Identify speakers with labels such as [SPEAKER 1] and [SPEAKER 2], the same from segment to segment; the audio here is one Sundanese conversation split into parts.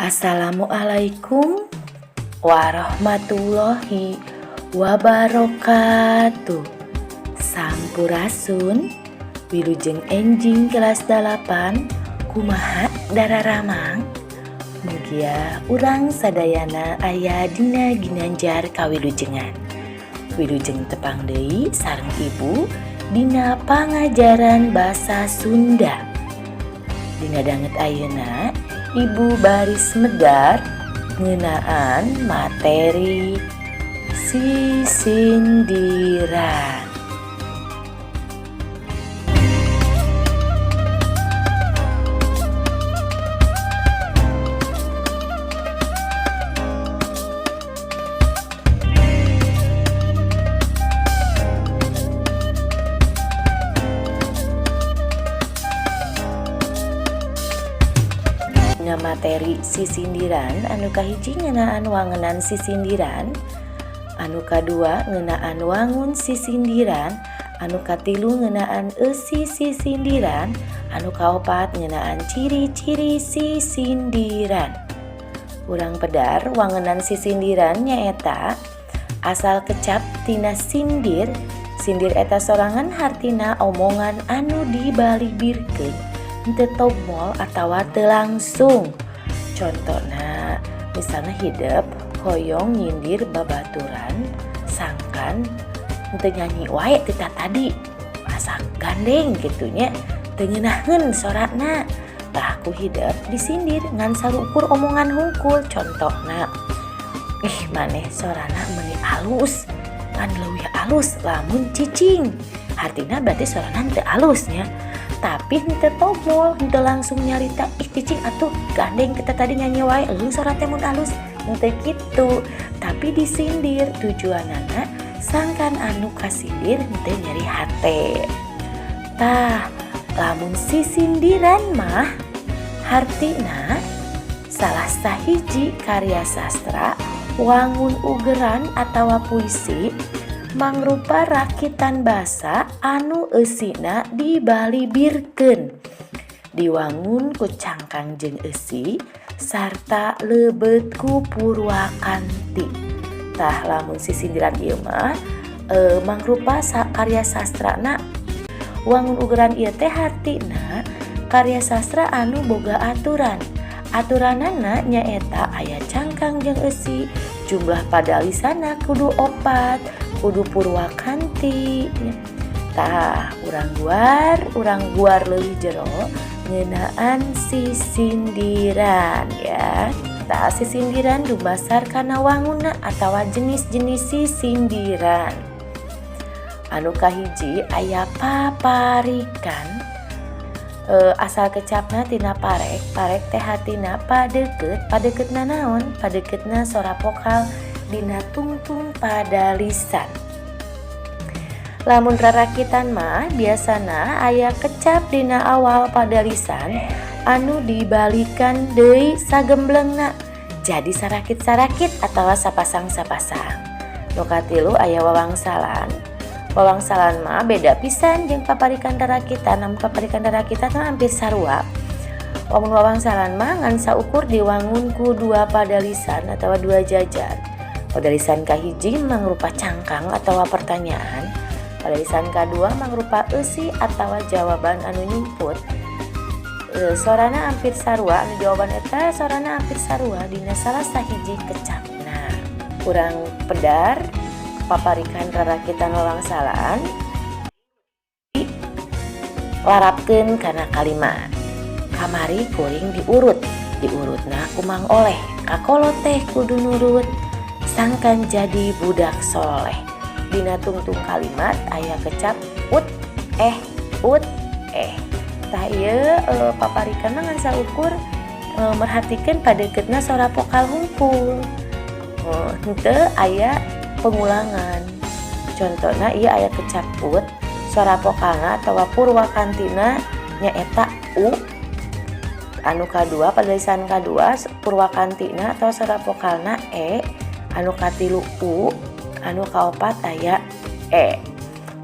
[SPEAKER 1] Assalamualaikum warahmatullahi wabarakatuh. Sampurasun. Wilujeng enjing kelas 8. Kumaha dararamang? Mugia urang sadayana aya dina ginanjar kawilujengan. Wilujeng tepang deui sareng Ibu dina pangajaran basa Sunda. Dina danget ayeuna, Ibu baris medar ngeunaan materi sisindiran. Dina materi sisindiran, anu kahiji ngeunaan wangenan sisindiran, anu kadua ngeunaan wangun sisindiran, anu katilu ngeunaan eusi sisindiran, anu kaopat ngeunaan ciri-ciri sisindiran. Urang pedar wangenan sisindiran, nyaeta asal kecap tina sindir. Sindir eta sorangan hartina omongan anu dibalibirkeun, henteu tomol atawa teu langsung. Contohna, misalnya hidep hoyong nyindir babaturan sangkan henteu nyanyi wae ti tadi, asa gandeng gitu nya, teu ngeunaheun sorana. Tah, ku hidep disindir ngan sarukur omongan hungkul. Contohna, "Ih, maneh sorana meuni alus, ngan leuwih alus lamun cicing." Hartina berarti sorana teu alus nya, tapi henteu tomol, henteu langsung nyarita, "Ih, cicing atuh, gandeng kita tadi nyanyi wae, lu sora teh mun alus." Henteu kitu, tapi disindir tujuanana sangkan anu kasindir henteu nyeri hate. Tah, lamun sisindiran mah hartina salah sahiji karya sastra wangun ugeran atawa puisi, mangrupa rakitan basa anu eusina dibalibirkeun, diwangun ku cangkang jeung eusi sarta lebet ku purwakanti. Tah, lamun sisindiran ieu mah mangrupa karya sastrana wangun ugeran. Ieu teh hartina karya sastra anu boga aturan. Aturanana nyaeta aya cangkang jeung eusi, jumlah padalisana kudu opat, kudu purwakanti. Tah, urang guar leuwih jero ngeunaan sisindiran ya. Tah, sisindiran dumasar kana wanguna atawa jenis-jenis sisindiran. Anu kahiji aya paparikan. Asal kecapna tina parek. Parek teh hartina padeukeut. Padeuketna naon? Padeuketna sora vokal dina tungtung padalisan. Lamun rarakitan mah biasana aya kecap dina awal padalisan anu dibalikan deui sagemblengna, jadi sarakit-sarakit atawa sapasang-sapasang. Nu katilu aya wawangsalan. Wawangsalan mah beda pisan jeung paparikan rarakitan. Lamun paparikan rarakitan mah hampir sarua, lamun wawangsalan mah ngan saukur diwangun ku dua padalisan atawa dua jajar. Padalisan kahiji mangrupa cangkang atawa pertanyaan, padalisan kadua mangrupa eusi atawa jawaban anu nyumput. Sorana hampir sarua, anu jawaban eta sorana hampir sarua dina salah sahiji kecapna. Urang pedar paparikan rarakitan wawangsalan, larapkeun kana kalimat. Kamari kuring diurut, diurutna ku Mang Oleh. Kakolot teh kudu nurut sangkan jadi budak soleh. Dina tungtung kalimat aya kecap ut, eh, ut, eh. Tah, ieu paparikan mah ngan saukur merhatikeun padeuketna sora vokal hungkul. Oh, henteu aya pengulangan. Contohna, ieu aya kecap ut, suara vokalna atawa purwakantina nyaeta u. Anu kadua, padalisan kadua, purwakantina atau suara vokalna e. Anu katilu u, anu kaopat aya e.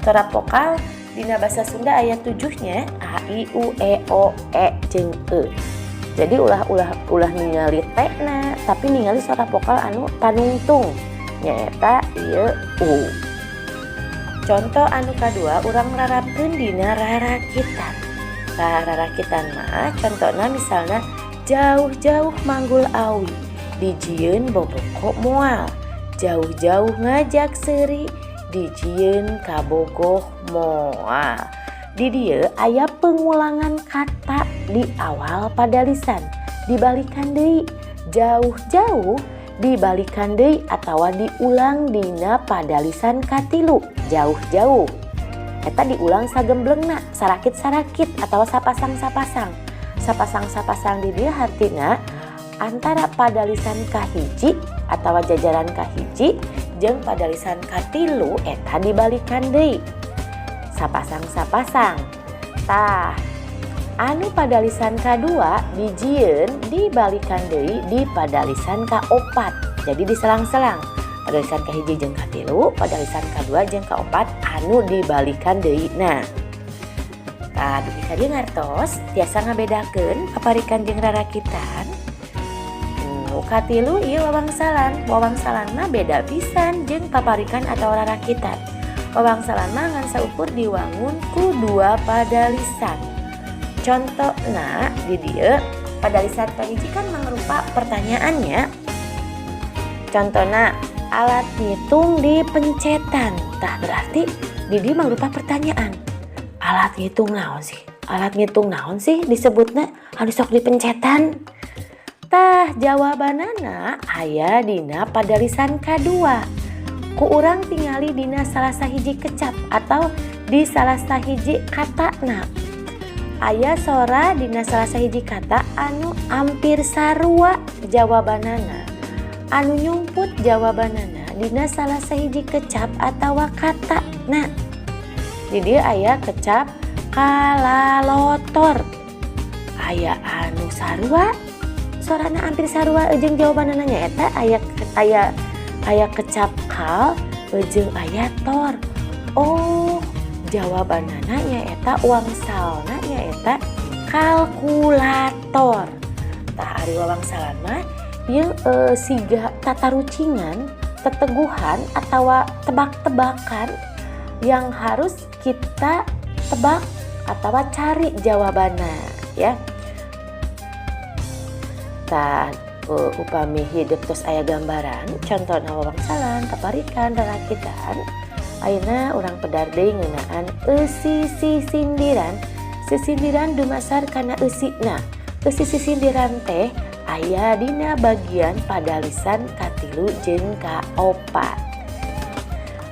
[SPEAKER 1] Suara vokal dina bahasa Sunda aya tujuhnya, a, i, u, e, o, e jeung e. Jadi ulah ulah ulah ningali T na, tapi ningali suara vokal anu panungtung, nyaeta ieu U. Contoh anu kadua, urang nerapkeun dina rarakitan. Tah, rarakitan mah contohna misalnya jauh-jauh manggul awi, dijieun boboko moal, jauh-jauh ngajak seuri, dijieun kabogoh moal. Di dieu aya pengulangan kata di awal padalisan, dibalikan deui, jauh-jauh dibalikan deui atawa diulang dina padalisan katilu, jauh-jauh. Eta diulang sagemblengna, sarakit-sarakit atau sapasang-sapasang. Sapasang-sapasang di dieu hartina antara padalisan kahiji atau jajaran kahiji jeung padalisan katilu eta dibalikan deui. Sapasang-sapasang. Tah, anu padalisan kadua dijieun dibalikan deui di padalisan kaopat. Jadi diselang-selang. Padalisan kahiji jeung katilu, padalisan kadua jeung kaopat anu dibalikan deui. Nah, tah, dugi ka dieu ngartos tiasa ngabedakeun paparikan jeung rarakitan. Nu katilu ieu wawangsalan. Wawangsalan mah beda pisan jeung paparikan atau rarakitan. Wawangsalan mah ngan saukur diwangun ku dua padalisan. Contohna di dieu padalisan kahiji kan mangrupa pertanyaannya. Contohna alat ngitung di pencetan. Tah, berarti di dieu mangrupa pertanyaan. Alat ngitung naon sih? Alat ngitung naon sih disebutna anu sok dipencetan? Tah, jawabanana aya dina padalisan kadua. Ku urang tingali dina salah sahiji kecap atau di salah sahiji katana. Aya sora dina salah sahiji kata anu hampir sarua jawabanana. Anu nyumput jawabanana dina salah sahiji kecap atawa kata. Nah, di dieu aya kecap kalalotor. Aya anu sarua, sorana hampir sarua jeung jawabanana, nyaeta aya aya aya kecap kal jeung aya tor. Oh, jawabanana nyaeta wangsalna nyaeta kalkulator. Tah, ari wawangsalan mah ieu siga tatarucingan, teteguhan atawa tebak-tebakan yang harus kita tebak atau cari jawabannya ya. Tah, upami hidep tos aya gambaran contohna wawangsalan, paparikan, rarakitan, ayeuna urang pedar deui ngeunaan eusi sisindiran. Sisindiran dumasar kana eusina. Eusi sisindiran teh aya dina bagian padalisan katilu jeung kaopat.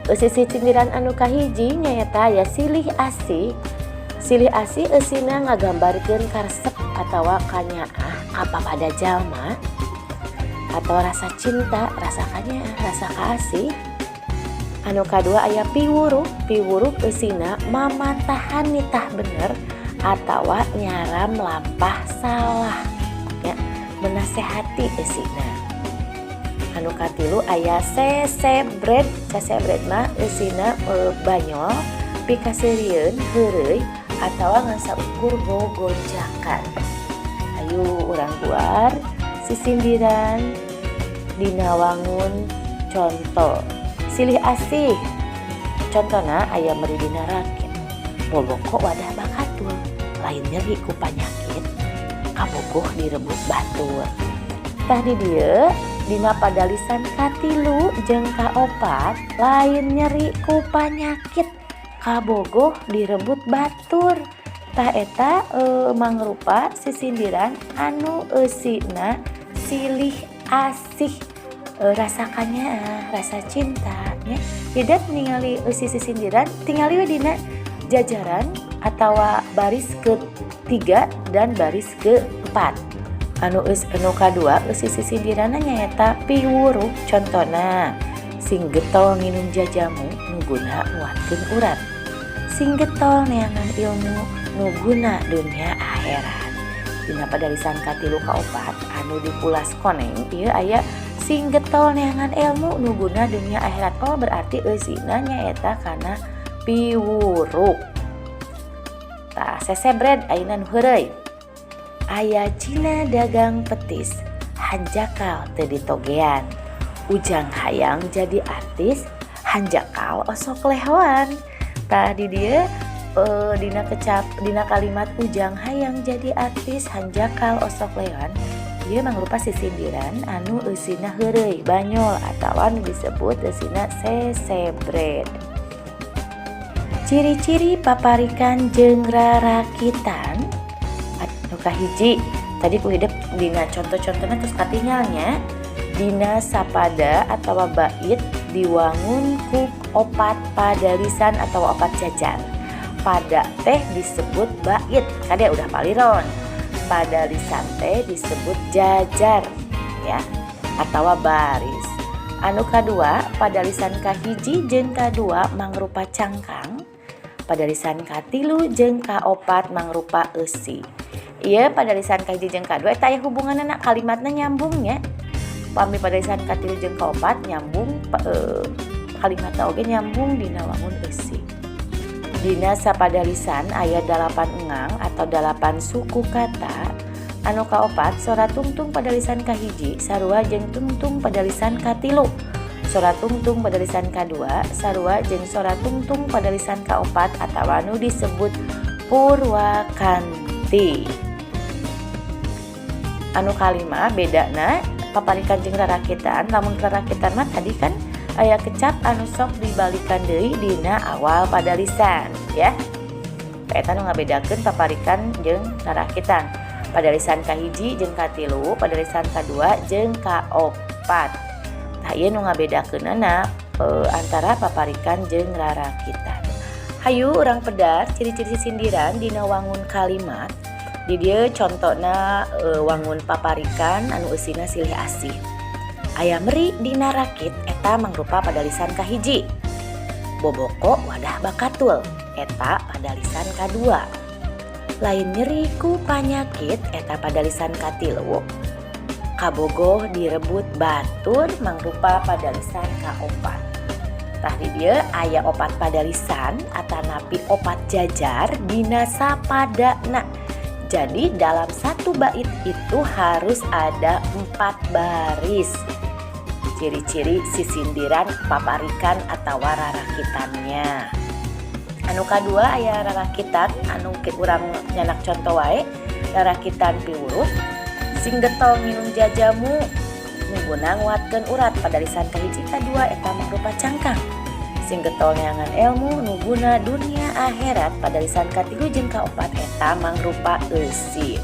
[SPEAKER 1] Eusi sisindiran anu kahiji nyaeta aya silih asih. Silih asih eusina ngagambarkeun karesep atawa kanyaah kapapada jalma atau rasa cinta, rasa kanyaah, rasa kaasih. Anu kadua aya piwuruh. Piwuruh eusina mamatahan nitah bener atawa nyaram lampah salah ya, menasehati eusina. Anu katilu aya sesebret. Sesebret mah eusina banyol, pikaseurieun, heureuy atawa ngan saukur gogonjakan. Ayo urang guar sisindiran dina wangun conto silih asih. Contona aya meri dina rakit, boboko wadah bakatul, lain nyeri ku panyakit, kabogoh direbut batur. Tah, di dieu dina padalisan katilu jeung kaopat, lain nyeri ku panyakit, kabogoh direbut batur. Tah, eta mangrupa sisindiran anu eusina silih asih, rasa kanyaah, rasa cinta nya. Hidep ningali eusi sisindiran, tingali we dina jajaran atawa baris ketiga dan baris keempat. Anu eus anu kadua eusi sisindiranna nyaeta piwuruh. Contona sing getol nginum jajamu nu guna nguatkeun urat, sing getol neangan ilmu nu guna dunia akhirat. Dina padalisan katilu kaopat anu dipulas koneng ieu aya sing getol neangan ilmu nu guna dunia akhirat. Oh, berarti eusina nyaeta kana piwuruh. Tah, sesebred ayeuna nu heureuy. Aya Cina dagang petis, hanjakal teu ditogean. Ujang hayang jadi artis, hanjakal osok lehoan. Tah, di dieu dina kecap, dina kalimat "Ujang hayang jadi artis, hanjakal osok lehoan", ieu mangrupa sisindiran anu eusina heureuy, banyol, atawa nu disebut eusina sesebred. Ciri-ciri paparikan jeung rarakitan. Anu kahiji tadi ku hidep dina contoh-contohna terus katingal nya, dina sapada atau bait diwangun ku opat padalisan atau opat jajar. Pada teh disebut bait, kade udah paliron. Padalisan teh disebut jajar ya, atau baris. Anu kadua, padalisan kahiji jeung kadua mangrupa cangkang, padalisan katilu jeung kaopat mangrupa eusi. Ieu padalisan kahiji jeung kadua eta aya hubunganna, kalimatna nyambungnya. Pami padalisan katilu jeung kaopat nyambung, kalimatna oge nyambung dina wangun eusi. Dina sapadalisan aya 8 engang atau 8 suku kata. Anu kaopat, sora tungtung padalisan kahiji sarua jeung tungtung padalisan katilu. Sora tungtung padalisan kadua sarua jeung sora tungtung padalisan kaopat atawa nu disebut purwakanti. Anu kalima, bedana paparikan jeung rarakitan. Lamun rarakitan mah tadi kan aya kecap anu sok dibalikan deui dina awal padalisan ya. Eta nu ngabedakeun paparikan jeung rarakitan. Padalisan kahiji jeung katilu, padalisan kadua jeung kaopat. Tah, ieu nu ngabedakeunana antara paparikan jeung rarakitan. Hayu urang pedar ciri-ciri sindiran dina wangun kalimat. Di dieu contona wangun paparikan anu eusina silih asih. Aya meri dina rakit, eta mangrupa padalisan kahiji. Boboko wadah bakatul, eta padalisan kadua. Lain nyeri ku panyakit, eta padalisan katilu. Kabogoh direbut batur mangrupa padalisan kaopat. Tah, di dieu aya opat padalisan atanapi opat jajar dina sapadana. Jadi dalam satu bait itu harus ada 4 baris. Ciri-ciri sisindiran paparikan atau rarakitannya. Anu kadua aya rarakitan anu urang nyandak contoh wae, rarakitan piwuruh. Sing getol nginum jajamu nu guna nguatkeun urat, padalisan kahiji kadua eta mangrupa cangkang. Sing getol neangan ilmu nu guna dunia akhirat, padalisan katilu jeung kaopat eta mangrupa eusi.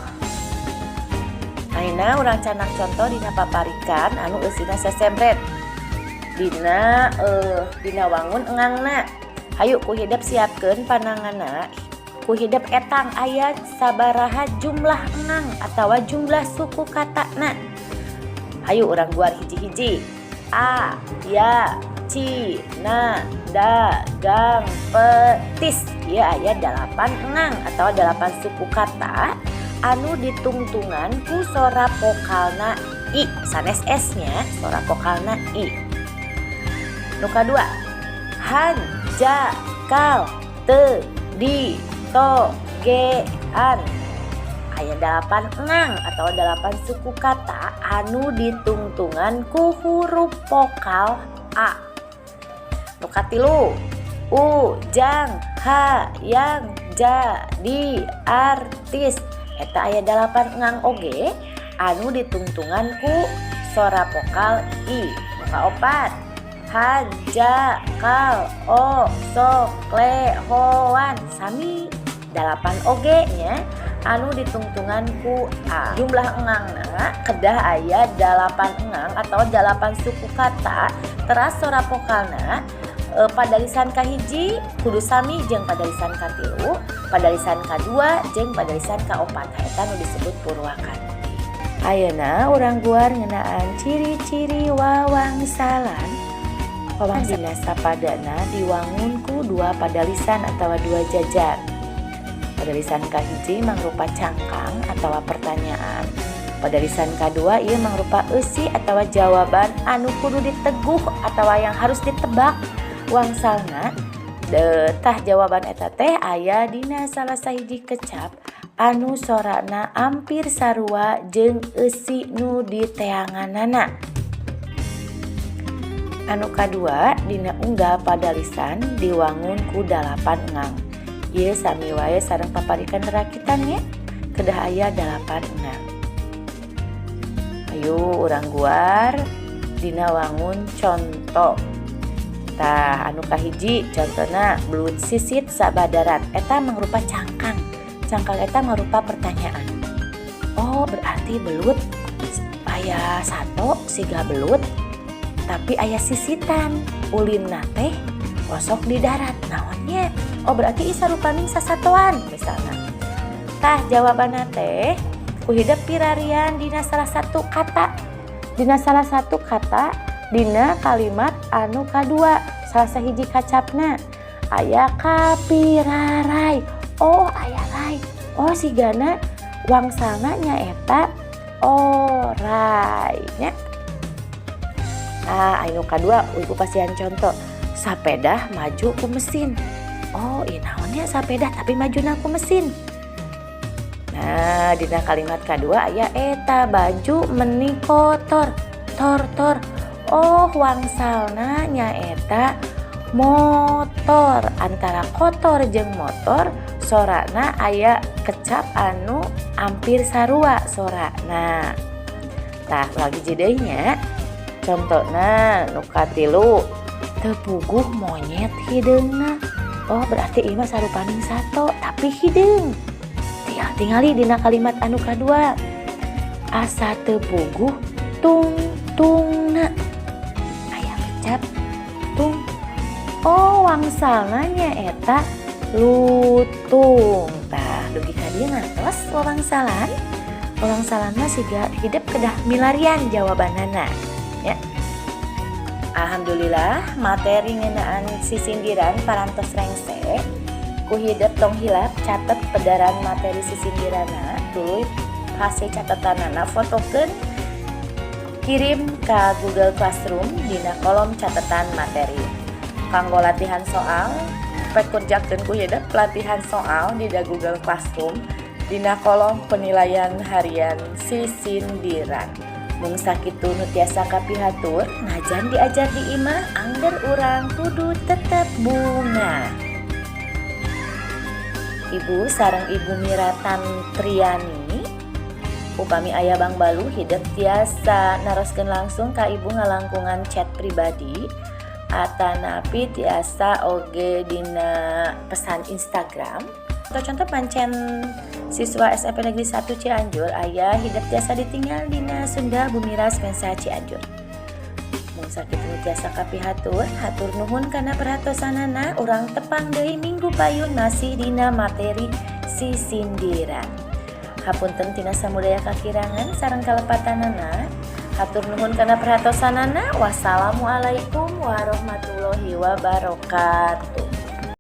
[SPEAKER 1] Ayeuna urang candak contoh dina paparikan anu eusina sesembret. Dina wangun engangna. Hayu ku hidep siapkeun pananganna. Ku hidep etang aya sabaraha jumlah engang atawa jumlah suku katana. Hayu urang guar hiji-hiji. A, ya, ci, na, da, gang, petis. Ieu aya 8 engang atau 8 suku kata anu ditungtungan ku sora vokalna i, sanes s nya, sora vokalna i. Nu kadua, han, ja, kal, te, di, to, ge, an. Aya 8 engang atau 8 suku kata anu ditungtungan ku huruf vokal a. Nu katilu, u, jang, ha, yang, ja, di, artis. Eta aya 8 engang oge anu ditungtungan ku sora vokal i. Nu kaopat, ha, ja, kal, o, sok, le, hoan. Sami 8 oge nya anu ditungtungan ku a. Jumlah engangna kedah aya 8 engang atau 8 suku kata, teras sora vokalna padalisan kahiji kudu sami jeung padalisan katilu, padalisan kadua jeung padalisan kaopat. Eta nu disebut purwakanti. Ayeuna urang guar ngeunaan ciri-ciri wawangsalan. Wawangsalan dina sapadana diwangun ku 2 padalisan atawa 2 jajar. Padalisan kahiji mangrupa cangkang atawa pertanyaan. Padalisan kadua ieu mangrupa eusi atawa jawaban anu kudu diteguh atawa yang harus ditebak wangsalna. Tah, jawaban eta teh aya dina salah sahiji kecap anu sorana ampir sarua jeung eusi nu diteanganana. Anu kadua, dina unggal padalisan diwangun ku 8 engang. Ieu sami wae sareng paparikan rakitan nya, kedah aya 8 engang. Ayo urang guar dina wangun conto. Tah, anu kahiji contona belut sisit sabadarat, eta mangrupa cangkang. Cangkang eta mangrupa pertanyaan. Oh, berarti belut aya sato siga belut tapi aya sisitan, ulinna teh osok di darat, naonnya? Oh, berarti isa rupaning sasatoan misalnya. Tah, jawabanna teh ku hidep pirarian dina salah satu kata, dina salah satu kata dina kalimat anu kadua. Salah sahiji kacapna aya kapirarai. Oh, aya rai. Oh, sigana wangsalna nyaeta orai nya. Ah, anu kadua ibu pasihan contoh sapedah maju ku mesin. Oh, ieu naonnya sapedah tapi majuna ku mesin? Nah, dina kalimat kadua aya eta baju meni kotor tor tor. Oh, wangsalna nyaeta motor. Antara kotor jeung motor sorana aya kecap anu hampir sarua sorana. Tah, lagi deui nya contohna nu katilu, teu puguh monyet hideungna. Oh, berarti ieu mah sarupaning sato tapi hideung. Tinggal tingali dina kalimat anu kadua asa teu puguh tung tungna, aya kecap tung. Oh, wangsalna nyaeta lutung. Tah, dugi ka dieu ngartos wawangsalan. Wawangsalan mah siga hidep kedah milarian jawabanana ya. Alhamdulillah, materi ngeunaan sisindiran parantos rengse. Ku hidep tong hilap catet pedaran materi sisindiranna, tuluy hasil catatanana fotokeun, kirim ke Google Classroom dina kolom catatan materi. Kanggo latihan soal, pek kerjakeun ku hidep latihan soal di Google Classroom dina kolom penilaian harian sisindiran. Mung sakitu nu tiasa kapihatur. Najan diajar di imah, angger urang kudu tetep bungah. Ibu sareng Ibu Mira Tantriani. Upami aya bangbaluh, hidep tiasa naroskeun langsung ka ibu ngalangkungan chat pribadi atanapi tiasa oge dina pesan Instagram. Atau contoh pancen siswa SMP Negeri 1 Cianjur aya, hidep tiasa ditinggal dina Sunda Bumira Spensa Cianjur. Mung sakitu nu tiasa kapihatur. Hatur nuhun kana perhatosanana. Urang tepang deui minggu payun masih dina materi sisindiran. Hapunten tina samudaya kakirangan sareng kalepatanana. Hatur nuhun kana perhatosanana. Wassalamualaikum warahmatullahi wabarakatuh.